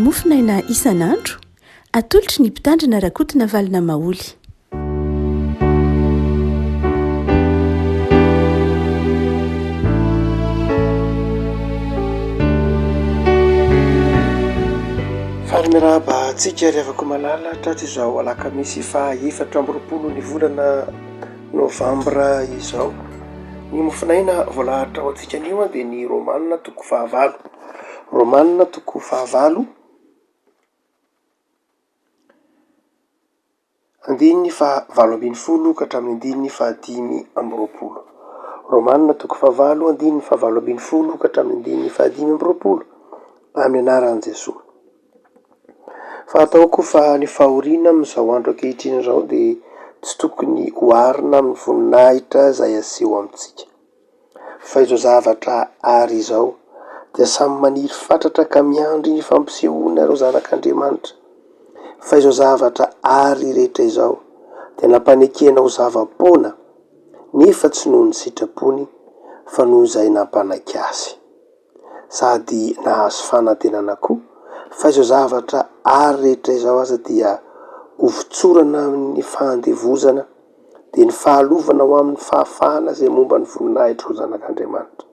Mofon'aina isan'andro, atolotry ny Mpitandrina Rakotonavalona Maholy. Faly miarahaba antsika ry havako malala tratry izao alakamisy faha 24 ny volana novambra izao. Ny mofon'aina voalahatra ho antsika anio dia ny Romana toko fahavalo. Romana toko fahavalo. Andininy faha 18 ka hatramin'ny andininy faha 25. Romana toko fahavalo andininy faha 18 ka hatramin'ny andininy faha 25. Amin'ny anaran'i Jesoa. Fa ataoko fa ny fahoriana amin'izao andro ankehitriny izao dia tsy tokony oharina amin'ny voninahitra izay aseho amintsika. Fa izao zavatra àry izao dia samy maniry fatratra ka miandry ny fampisehoana ireo zanak'Andriamanitra. Fa izao zavatra àry rehetra izao dia nampanekena ho zava-poana, nefa tsy noho ny sitrapony, fa noho izay nampanaiky azy. Sady nahazo fanantenana koa fa izao zavatra àry rehetra izao aza dia hovotsorana amin'ny fahandevozana, dia ny fahalovana ho amin'ny fahafahana izay momba ny voninahitr'ireo zanak'Andriamanitra.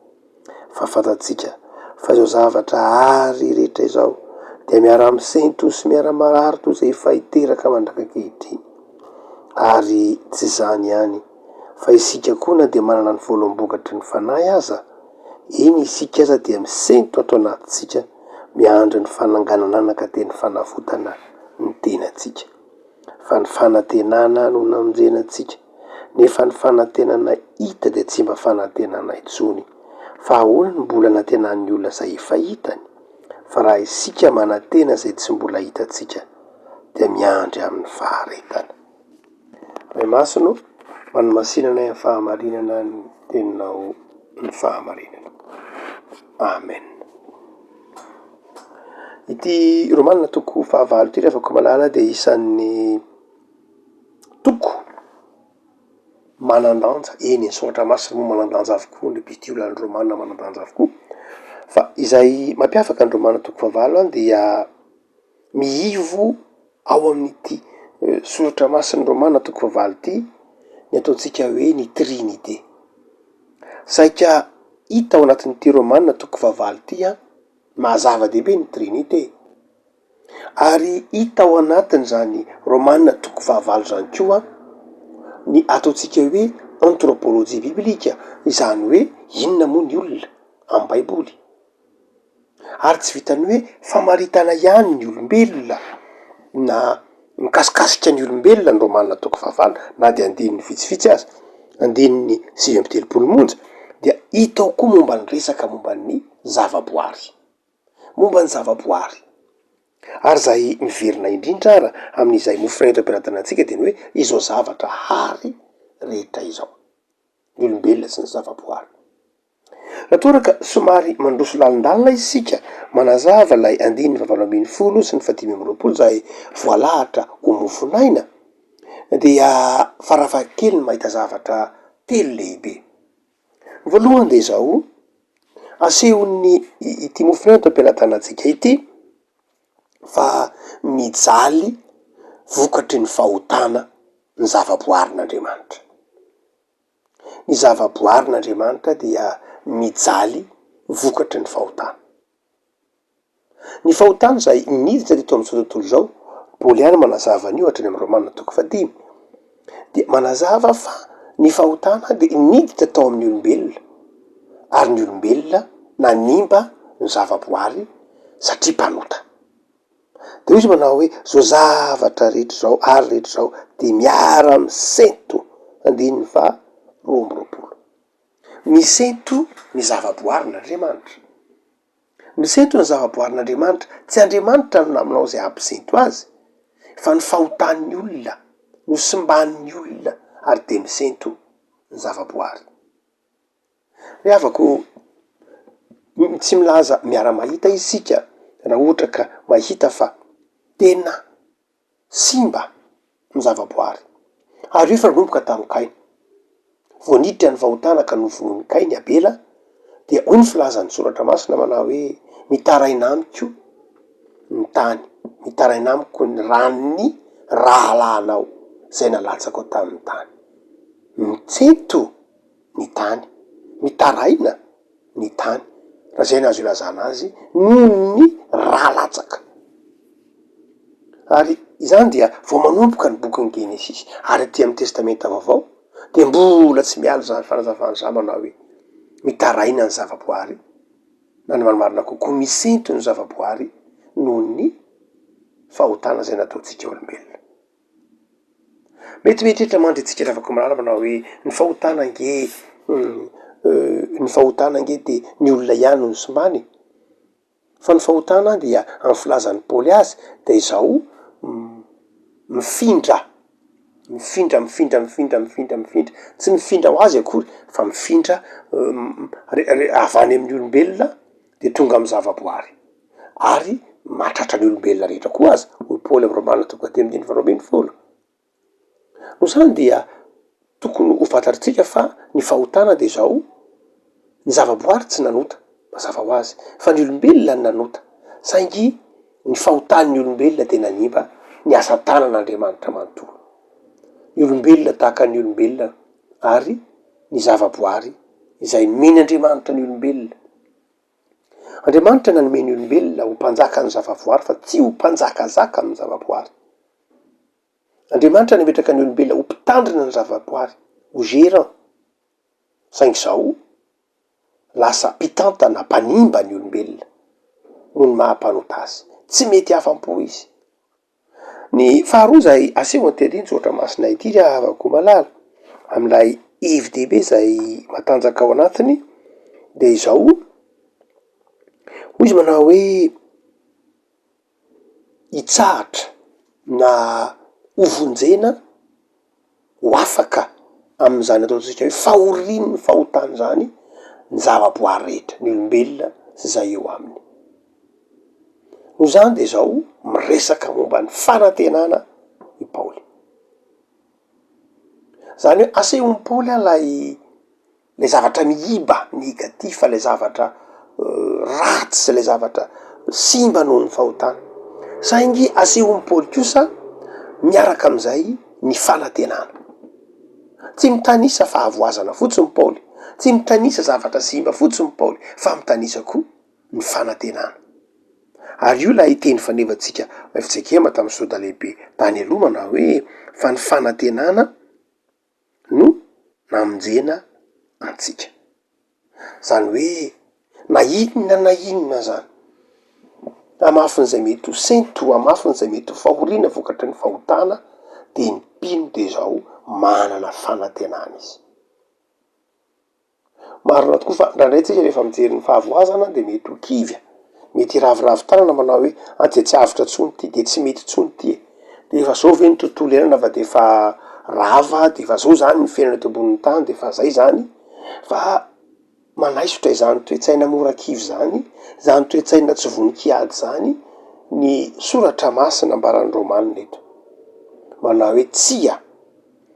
Fa fantatsika fa izao zavatra àry rehetra izao dia miara-misento sy miara-marary toy izay efa hiteraka mandrak'ankehitriny. Ary tsy izany ihany, fa isika koa na dia manana ny voaloham-bokatry ny Fanahy aza, eny isika aza dia misento ato anatintsika miandry ny fananganan'anaka dia ny fanavotana ny tenantsika. Fa ny fanantenana no namonjena antsika, nefa ny fanantenana hita dia tsy mba fanantenana intsony. Fa ahoana no mbola anantenan'ny olona izay efa hitany? Fa raha isika manantena izay tsy mbola hitantsika, dia miandry amin'ny faharetana. Ray Masina ô, manomasina anay amin'ny fahamarinana ny Teninao ny fahamarinana. Amen. Ity Romana toko fahavalo ity ry havako malala dia isan'ny toko manan-danja, eny ny soratra masina moa manan-danja avokoa, ny epistiolan'ny Romana manan-danja avokoa, fa izay mampiavaka ny Romana toko fahavalo dia miivo ao amin'ity soratra masin'ny Romana toko fahavalo ity ny ataontsika hoe ny Trinite. Saika hita ao anatin'ity Romana toko fahavalo ity an, maha zava-dehibe ny Trinite. Ary hita ao anatin'izany Romana toko fahavalo izany koa ny ataontsika hoe anthropologie biblika, izany hoe inona moa ny olona amin'ny baiboly. Ary tsy vitan'ny hoe famaritana ihany ny olombelona na mikasikasika ny olombelona ny Romana toko fahavalo na dia andininy vitsivitsy aza, andininy 39 monja, dia hita ao koa momba ny resaka momba ny zavaboary, momba ny zavaboary. Ary izay miverina indrindra ara amin'izay mofonay eto am-pelatanantsika dia ny hoe izao zavatra hary rehetra izao, ny olombelona sy ny zavaboary. Raha toa ka somary mandroso lalindalina isika manazava ilay andininy fahavalo 18 sy ny fahadimy 25 izay voalahatra ho mofon'aina dia farafahakeliny mahita zavatra telo lehibe. Ny voalohany dia izao, asehon'ny ity mofon'aina eto am-pelatanantsika ity fa mijaly vokatry ny fahotana ny zavaboarin'Andriamanitra. Ny zavaboarin'Andriamanitra dia mijaly vokatry ny fahotana. Ny fahotana izay niditra teto amin'izao tontolo izao, Paoly ihany manazava an'io hatrany amin'ny Romana toko fahadimy, dia manazava fa ny fahotana dia niditra tao amin'ny olombelona, ary ny olombelona nanimba ny zavaboary satria mpanota. De hoy izy manao hoe, zao zavatra rehetra izao ary rehetra izao dia miara-misento, andininy faha 22. Misento ny zavaboarin'Andriamanitra. Misento ny zavaboarin'Andriamanitra, tsy Andriamanitra no naminao izay hampisento azy, fa ny fahotan'ny olona, nosimban'ny olona ary dia misento ny zavaboary. Ry havako, tsy milaza miara-mahita isika raha ohatra ka mahita fa tena simba ny zavaboary. Ary io efa nanomboka tamin'i Kaina. Vao niditra ny fahotana ka novonoin'i Kaina i Abela, dia hoy ny filazan'ny Soratra Masina manao hoe, Mitaraina amiko. Ny tany, mitaraina amiko ny ran'ny rahalahinao izay nalatsakao tamin'ny tany. Mitsento ny tany, mitaraina ny tany, raha izay no azo ilazana azy, noho ny ra latsaka. Ary izany dia vao manomboka ny bokin'ny Genesisy, ary aty amin'ny Testamenta Vaovao dia mbola tsy miala izany fanazavana izany manao hoe mitaraina ny zavaboary, na ny marimarina kokoa misento ny zavaboary noho ny fahotana izay nataontsika olombelona. Mety mieritreritra mantsy isika Ravakomalala manao hoe ny fahotana ange ny fahotana ange de ny olona ihany no nisimbany e! Fa ny fahotana dia amin'ny filazan'i Paoly azy de izao mifindra, mifindra, mifindra, mifindra, mifindra, mifindra, tsy mifindra ho azy akory fa mifindra avy any amin'ny olombelona de tonga amin'ny zavaboary. Ary mahatratra ny olombelona rehetra koa aza, hoy Paoly amin'ny Romana toko fahadimy andininy faharoa ambin'ny folo. Noho izany dia tokony ho fantatritsika fa ny fahotana dia izao, ny zavaboary tsy nanota, mazava ho azy, fa ny olombelona no nanota, saingy ny fahotan'ny olombelona dia nanimba ny asa tanan'Andriamanitra manontolo. Ny olombelona tahaka ny olombelona ary ny zavaboary izay nomen'Andriamanitra ny olombelona. Andriamanitra nanome ny olombelona ho mpanjakan'ny zavaboary fa tsy ho mpanjakazaka amin'ny zavaboary. Andriamanitra nametraka ny olombelona ho mpitandrina ny zavaboary, ho gerant, saingy izao lasa mpitantana, mpanimba ny olombelona noho ny maha mpanota azy. Tsy mety afa-po izy. Ny faharoa izay aseho an-tery iny soratra masina ity ry havako malala, amin'ilay hevi-dehibe izay matanjaka ao anatiny dia izao, hoy izy manao hoe hitsahatra na hovonjena ho afaka amin'izany ataontsika hoe fahorian'ny fahotana izany ny zavaboary rehetra, ny olombelona sy izay eo aminy. Noho izany dia izao miresaka momba ny fanantenana i Paoly. Izany hoe asehon'i Paoly ilay Ilay zavatra miiba, negatif, ilay zavatra ratsy, ilay zavatra simba noho ny fahotana. Saingy asehon'i Paoly kosa miaraka amin'izay ny fanantenana. Tsy mitanisa fahavoazana fotsiny Paoly, tsy mitanisa zavatra simba fotsiny Paoly, fa mitanisa koa ny fanantenana. Ary io ilay teny fanevantsika FJKM tamin'ny soda lehibe tany aloha manao hoe fa ny fanantenana no namonjena antsika. Zany hoe na inona na inona zany, hamafin'izay mety ho sento, hamafin'izay mety ho fahoriana vokatry ny fahotana, de ny mpino de zao manana fanantenana izy. Marina tokoa fa indraindray tsika rehefa mijery ny fahavoazana de mety ho kivy, mety hiraviravy tanana manao hoe ah de tsy avotra tsony ty, de tsy mety tsony ty e, de efa zao ve ny tontolo iainana fa de efa rava, de efa zao zany ny fiainana eto ambonin'ny tany de efa zay zany, fa manaisotra izany toe-tsaina mora kivy zany, zany toe-tsaina tsy vonon-kiady zany ny soratra masina ambaran'ny Romanina eto, manao hoe tsia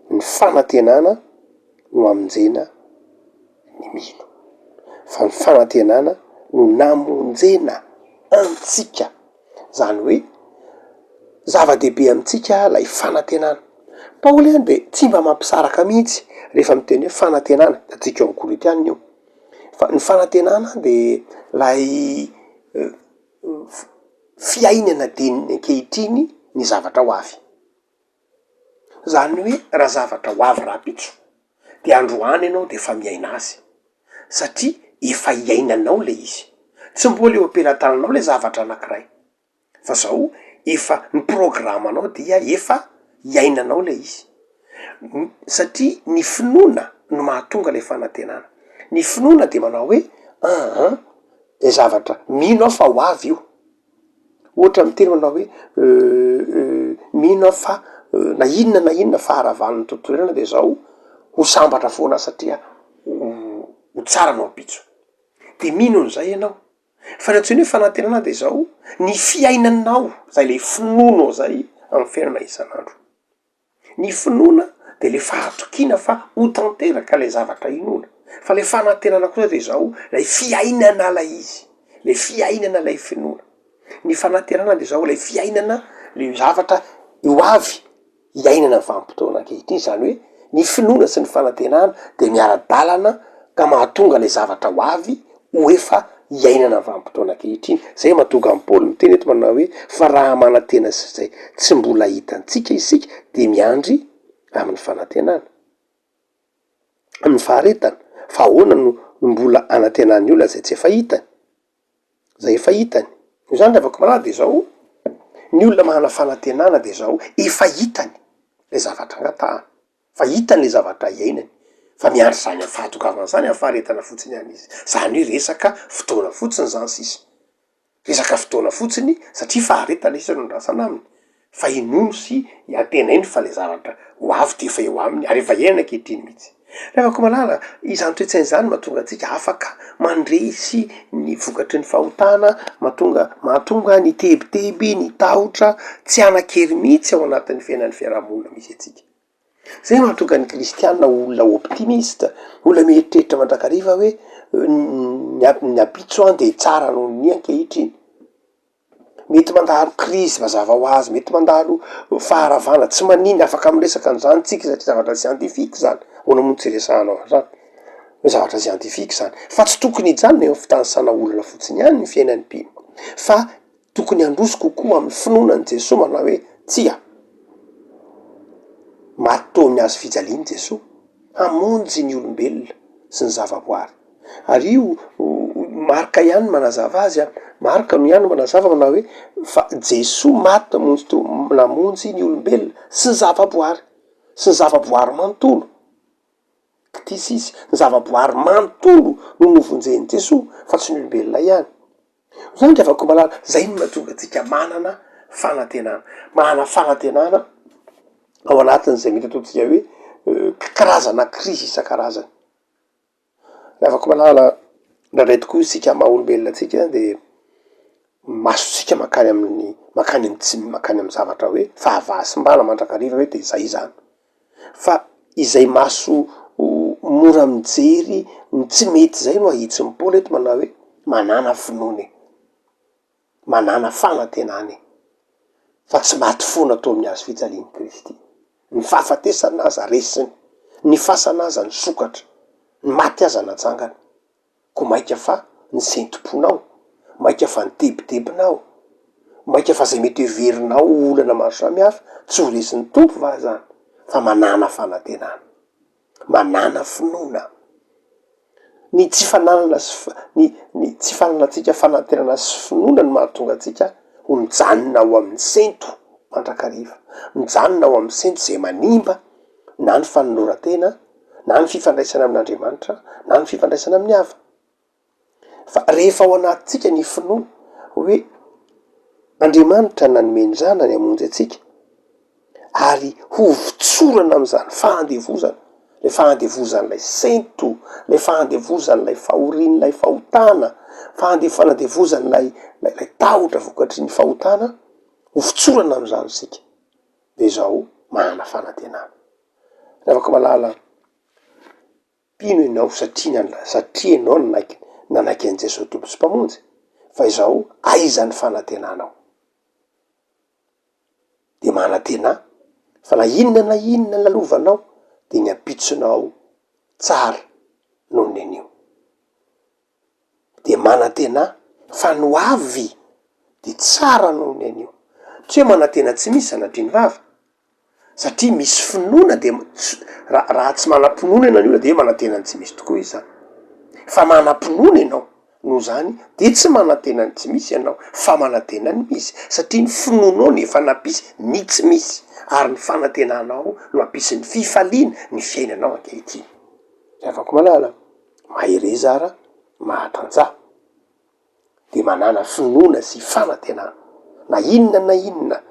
ny fanantenana no hamonjena ny mino, fa ny fanantenana no namonjena antsika, zany hoe zava-dehibe amintsika ilay fanantenana. Paoly any de tsy mba mampisaraka mihitsy rehefa miteny hoe fanantenana, hitantsika ao amin'ny Korintiana io, fa ny fanantenana de lay fiainana dieny ankehitriny ny zavatra ho avy. Zany hoe raha zavatra ho avy rahampitso de androany ianao de efa miaina azy satria efa iainanao le izy, tsy mbola eo am-pelatananao le zavatra anakiray fa zao efa ny programanao dia efa iainanao le izy satria ny finoana no mahatonga le fanantenana, ny finoana de manao hoe aa le zavatra mino aho fa ho avy io. Ohatra miteny manao hoe mino aho fa na inona na inona faharavan'ny tontolo iainana de zao ho sambatra foana aho satria ho tsara ny ampitso, de mino an'izay ianao, fa ny antsoina hoe fanantenana de zao ny fiainanao zay le finoanao zay amin'ny fiainana isan'andro. Ny finoana de le fahatokiana fa ho tanteraka lay zavatra inoana, fa le fanantenana kosa de zao, lay fiainana lay izy, le fiainana lay finoana. Ny fanantenana de zao, ilay fiainana, le zavatra ho avy iainana ny vanim-potoana ankehitriny, izany hoe ny finoana sy ny fanantenana de miara-dalana ka mahatonga ilay zavatra ho avy ho efa iainana ny vanim-potoana ankehitriny. Zay mahatonga an'i Paoly miteny eto manao hoe fa raha manantena izay tsy mbola hitantsika isika de miandry amin'ny fanantenana, amin'ny faharetana, fa ahoana no mbola anantenan'ny olona izay tsy efa hitany? Zay efa hitany. Noho izany ry havako malala de zao, ny olona manana fanantenana de zao, efa hitany le zavatra angatahany, fa hitany le zavatra iainany, fa miandry zany am fahatongavana zany am faharetana fotsiny ihany izy, zany hoe resaka fotoana fotsiny zany sisa. Resaka fotoana fotsiny satria faharetana isa no andrasana aminy fa inoany sy antenainy fa le zavatra ho avy de efa eo aminy ary efa iainany ankehitriny mihitsy. Ry havako malala, izany toe-tsaina izany mahatonga antsika afaka mandresy ny vokatry ny fahotana, mahatonga mahatonga ny tebiteby, ny tahotra tsy hanan-kery mihitsy ao anatin'ny fiainan'ny fiarahamonina misy antsika. Zay no mahatonga ny kristiana ho olona optimiste, olona mieritreritra mandrakariva hoe ny ap- ny ampitso an de tsara noho ny ankehitriny. Mety mandalo krizy mazava ho azy, mety mandalo faharavana, tsy manina, afaka miresaka an'izany tsika satria zavatra siantifika zany, ahoana moa no tsy iresahanao an'zany, hoe zavatra siantifika zany, fa tsy tokony hijanona eo amin'ny fitanisana olona fotsiny ihany ny fiainan'ny mpino fa Tokony handroso kokoa amin'ny finoana an'i Jesoa manao hoe, Tsia! Maty teo amin'ny hazo fijaliana i Jesoa hamonjy ny olombelona sy ny zavaboary. Ary io Marka ihany no manazava azy an, Marka no ihany no manazava manao hoe, fa Jesoa maty namonjy teo, namonjy ny olombelona sy ny zavaboary, sy ny zavaboary manontolo. Ktisis, ny zavaboary manontolo no novonjen'i Jesoa fa tsy ny olombelona ihany. Zany ry havako malala, zay no mahatonga antsika manana fanantenana, manana fanantenana ao anatin'izay mety ataontsika hoe karazana krizy isan-karazany. Ry havako malala, indraindray tokoa isika maha olombelona antsika de masontsika mankany amin'ny mankany amin'ny tsy mankany amin'ny zavatra hoe fahavahasimbana mandrakariva hoe de zay zany. Fa izay maso mora mijery ny tsy mety izay no ahitsin'i Paoly eto manao hoe manàna finoana e, manàna fanantenana e, fa tsy maty foana teo amin'ny hazo fijalian'i Kristy. Ny fahafatesana aza resiny, ny fasana aza nisokatra, ny maty aza natsangana. Koa mainka fa ny sentom-ponao, mainka fa ny tebitebinao, mainka fa izay mety heverinao ho olana maro samihafa, tsy ho resin'ny Tompo va izany? Fa manàna fanantenana, manàna finoana. Ny tsy fananana sy fa- ny ny tsy fananantsika fanantenana sy finoana no mahatonga antsika ho mijanona ao amin'ny sento mandrakariva, mijanona ao amin'ny sento izay manimba na ny fanoloran-tena na ny fifandraisana amin'Andriamanitra na ny fifandraisana amin'ny hafa. Fa rehefa ao anatintsika ny finoana hoe Andriamanitra nanome ny Zanany hamonjy antsika ary hovotsorana amin'izany fahandevozana, ilay fahandevozan'ilay sento, ilay fahandevozan'ilay fahorian'ilay fahotana, fahande- fanandevozan'ilay ilay tahotra vokatry ny fahotana, hovotsorana amin'izany isika, de izao manana fanantenana. Ry havako malala, mpino ianao satria ny satria ianao nanaiky nanaiky an'i Jesoa Tompo sy Mpamonjy, fa izao aiza ny fanantenanao? De manantenà fa na inona na inona lalovanao de ny ampitsonao tsara noho ny anio. De manantenà fa ny ho avy de tsara noho ny anio. Tsy hoe manantena tsy misy sanatria ny vava, Satria misy finoana de raha raha tsy manam-pinoana ianao ny olona de hoe manantena ny tsy misy tokoa izy zany. Fa manam-pinoana ianao noho zany de tsy manantena ny tsy misy ianao fa manantena ny misy satria ny finoanao no efa nampisy ny tsy misy ary ny fanantenanao no hampisy ny fifaliana ny fiainanao ankehitriny. Ry havako malala, mahereza ara mahatanjaha. dia manàna finoana sy fanantenana, na inona na inona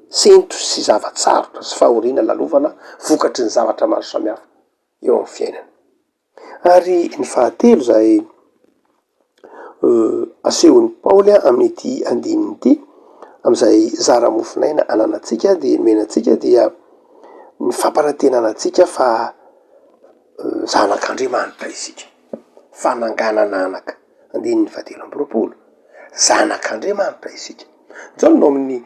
sento sy zava-tsarotra sy fahoriana lalovana vokatry ny zavatra maro samihafa eo amin'ny fiainana. Ary ny fahatelo izay asehon'i Paoly amin'ity andininy ity, amin'izay zara mofon'aina ananantsika dia nomena antsika dia ny fampanantenana antsika fa zanak'Andriamanitra isika, fananganana anaka. Andininy fahatelo amby roapolo. Zanak'Andriamanitra isika. Jaona ao amin'ny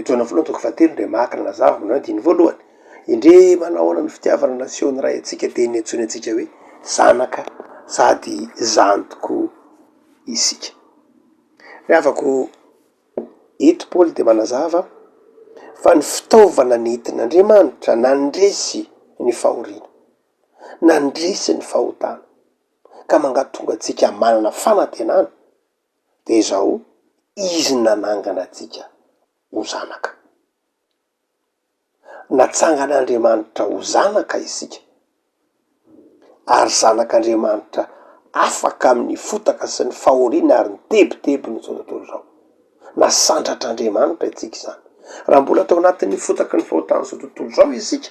Jaona voalohany toko fahatelo indray maka nanazava manao hoe andininy voalohany, Indre manao ahoana ny fitiavana nasehon'ny Ray antsika dia niantsoany antsika hoe zanaka sady izany tokoa isika. Ry havako, eto Paoly dia manazava fa ny fitaovana nentin'Andriamanitra nandresy ny fahoriana, nandresy ny fahotana ka mangatonga antsika manana fanantenana dia izao, Izy nanangana antsika ho zanaka. Natsangan'Andriamanitra ho zanaka isika, ary zanak'Andriamanitra afaka amin'ny fotaka sy ny fahoriana ary ny tebitebin'izao tontolo izao. Nasandratr'Andriamanitra isika izany. Raha mbola tao anatin'ny fotaky ny fahotan'izao tontolo izao isika,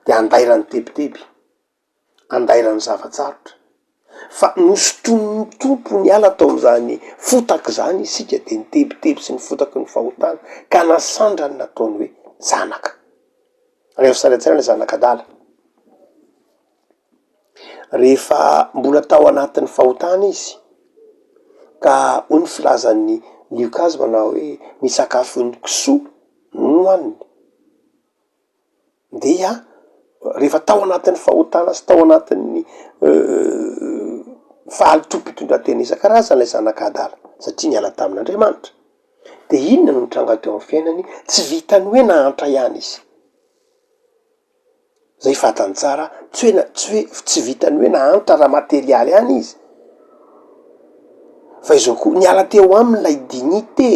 dia andairan'ny tebiteby. Andairan'ny zava-tsarotra. Fa nosintonin'ny Tompo niala tao amin'izany fotaka izany isika, dia ny tebiteby sy ny fotaky ny fahotana, ka nasandrany nataony hoe zanaka. Rehefa sary an-tsaina ilay zanak'adala, rehefa mbola tao anatin'ny fahotana izy, ka hoy ny filazan'ny Lioka azy manao hoe ny sakafon'ny kisoa no nohaniny. Dia rehefa tao anatin'ny fahotana sy tao anatin'ny fahalotoam-pitondran-tena isan-karazany ilay zanaka adala satria niala tamin'Andriamanitra, de inona no nitranga teo amin'ny fiainany? Tsy vitan'ny hoe nahantra ihany izy, zay fantany tsara, tsy hoe na- tsy hoe tsy vitan'ny hoe nahantra ara-materialy ihany izy, fa izao koa, niala teo aminy ilay dignité,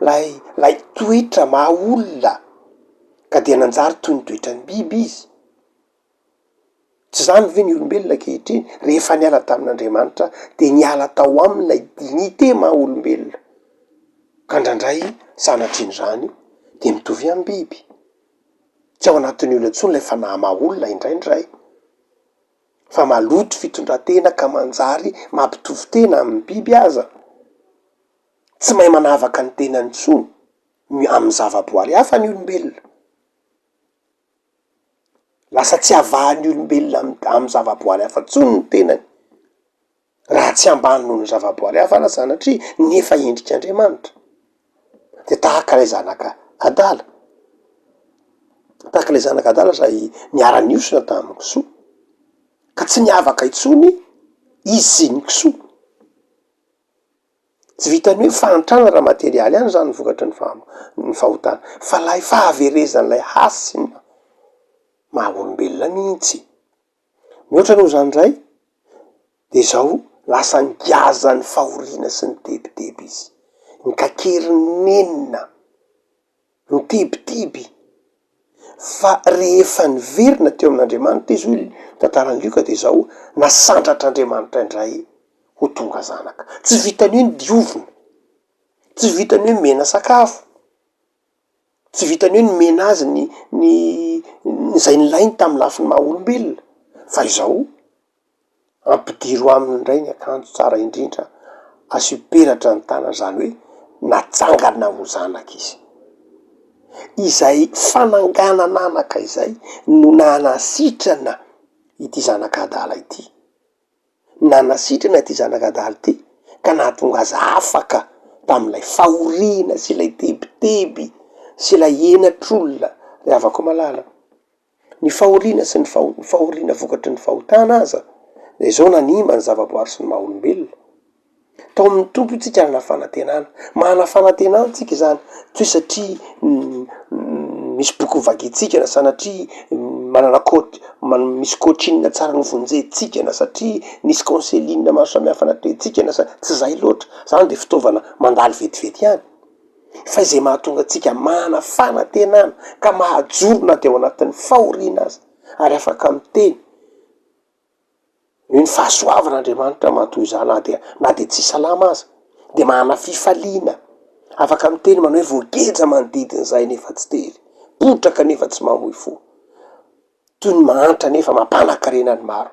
lay lay toetra maha olona. ka dia nanjary toy ny toetran'ny biby izy. Tsy izany ve ny olombelona ankehitriny? Rehefa niala tamin'Andriamanitra dia niala tao aminy ilay dignité maha olombelona, ka indraindray sanatrian'izany dia mitovy amin'ny biby. Tsy ao anatin'ny olona intsony ilay fanahy maha olona indraindray, fa maloto fitondran-tena ka manjary mampitovy tena amin'ny biby aza. Tsy mahay manavaka ny tenany intsony. ny amin'ny zavaboary hafa ny olombelona. Lasa tsy avahan'ny olombelona amin'ny zavaboary hafa intsony ny tenany, raha tsy ambany noho ny zavaboary hafa na sanatria nefa endrik'Andriamanitra. De tahaka ilay zanaka adala, tahaka ilay zanaka adala izay niara-niosona tamin'ny kisoa, ka tsy niavaka intsony izy sy ny kisoa. Tsy vitan'ny hoe fahantrana ara-materialy ihany izany ny vokatry ny ny fahotana, fa ilay fahaverezan'ilay hasina maha olombelona mihitsy. Mihoatra noho izany indray, dia izao lasa ngiazan'ny fahoriana sy ny tebiteby izy, nikaikerin'ny nenina. Nitebiteby fa rehefa niverina teo amin'Andriamanitra izy, hoy ny tantaran'i Lioka, dia izao, nasandratr'Andriamanitra indray ho tonga zanaka. Tsy vitan'ny hoe nodiovina, tsy vitan'ny hoe nomena sakafo, tsy vitan'ny hoe nomena azy ny ny izay nilainy tamin'ny lafiny maha olombelona, fa izao, Ampidiro aminy indray ny akanjo tsara indrindra, asio peratra ny tanany, izany hoe natsangana ho zanaka izy. Izay fananganan'anaka izay no nanasitrana ity zanaka adala ity. Nanasitrana ity zanaka adala ity ka nahatonga azy afaka tamin'ilay fahoriana sy ilay tebiteby sy ilay henatr'olona. Ry havako malala. Ny fahoriana sy ny fahoriana vokatry ny fahotana aza dia izao nanimba ny zavaboary sy ny maha olombelona. Tao amin'ny Tompo isika hanana fanantenana. Manana fanantenana isika izany, tsy hoe satria misy boky novakintsika na sanatria manana coach, misy coaching tsara novonjentsika na satria nisy counseling maro samihafa natrehintsika na sa- tsy izay loatra, izany dia fitaovana mandalo vetivety ihany. Fa izay mahatonga antsika manana fanantenana ka mahajoro na dia ao anatin'ny fahoriana aza ary afaka miteny noho ny fahasoavan'Andriamanitra maha-toy izany na dia na dia tsy salama aza dia manana fifaliana, afaka miteny manao hoe voageja manodidina izahay nefa tsy tery, potraka nefa tsy mamoy fo, toy ny mahantra nefa mampanan-karena ny maro.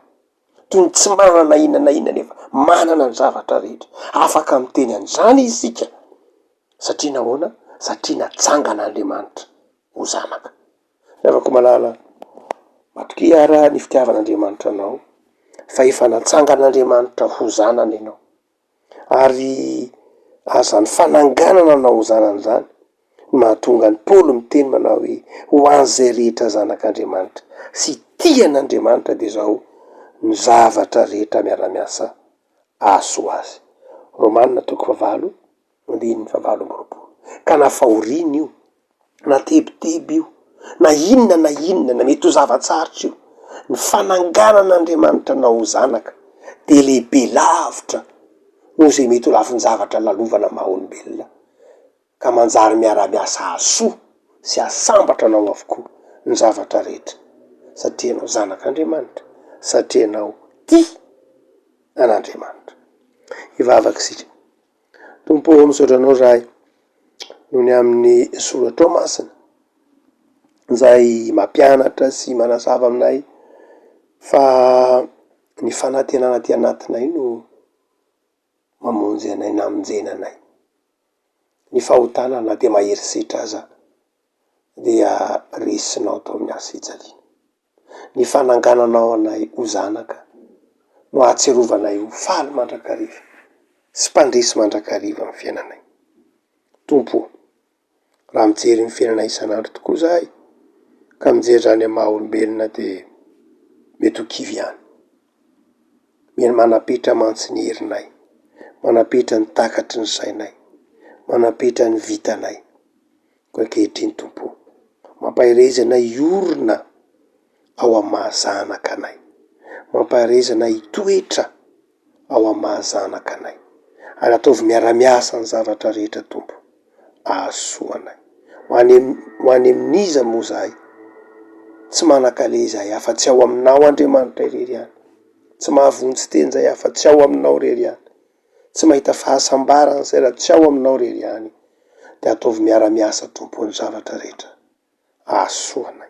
Toy ny tsy manana na inona na inona nefa manana ny zavatra rehetra. Afaka miteny an'izany isika satria nahoana? Satria natsangan'Andriamanitra ho zanaka. Ry havako malala, matokia ara ny fitiavan'Andriamanitra anao fa efa natsangan'Andriamanitra ho zanany ianao. Ary. Ary izany fananganana anao ho zanany izany no mahatonga an'i Paoly miteny manao hoe, Ho an'izay rehetra zanak'Andriamanitra sy tia an'Andriamanitra dia izao ny zavatra rehetra miara-miasa hahasoa azy. Romana toko fahavalo andininy fahavalo amby roapolo. Ka na fahoriana io, na tebiteby io, na inona na inona, na mety ho zava-tsarotra io, ny fananganan'Andriamanitra anao ho zanaka dia lehibe lavitra noho izay mety ho lafin-javatra lalovana maha olombelona, ka manjary miara-miasa hahasoa sy hahasambatra anao avokoa ny zavatra rehetra, satria ianao zanak'Andriamanitra, satria ianao tia an'Andriamanitra. Hivavaka isika. Tompo ô, misaotra Anao izahay noho ny amin'ny Soratrao Masina izay mampianatra sy manazava aminay fa ny fanantenana aty anatinay no mamonjy anay, namonjena anay. Ny fahotana na dia mahery setra aza dia resinao tao amin'ny hazo fijaliana. Ny fanangananao anay ho zanaka no ahatsiarovanay ho faly mandrakariva sy mpandresy mandrakariva amin'ny fiainanay. Tompo ô, raha mijery ny fiainanay isan'andro tokoa izahay ka mijery izany amin'ny maha olombelona dia mety ho kivy ihany. Mila manam-petra mantsy ny herinay, manam-petra ny takatry ny sainay, manam-petra ny vitanay. Koa ankehitriny Tompo ô, mampahereza anay hiorina ao amin'ny maha zanaka anay, mampahereza anay hitoetra ao amin'ny maha zanaka anay, ary ataovy miara-miasa ny zavatra rehetra Tompo, ahasoa anay. Ho any ho any amin'iza moa izahay? Tsy manan-kaleha izahay afa-tsy ao aminao Andriamanitra irery ihany. Tsy mahavonjy tena izahay afa-tsy ao aminao irery ihany. Tsy mahita fahasambarana izay raha tsy ao aminao irery ihany. Dia ataovy miara-miasa Tompo ny zavatra rehetra ahasoa anay,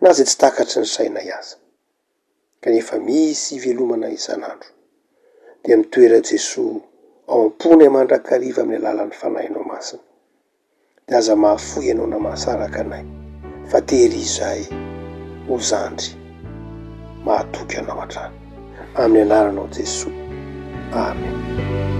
na izay tsy takatry ny sainay aza. Kanefa misy ivelomana isan'andro. Dia mitoera Jesoa ao am-ponay mandrakariva amin'ny alalan'ny Fanahinao Masina. Dia aza mahafoy Ianao na mahasaraka anay, fa tehirizo izahay ho zandry mahatoky Anao hatrany. Amin'ny anaranao Jesoa. Amen.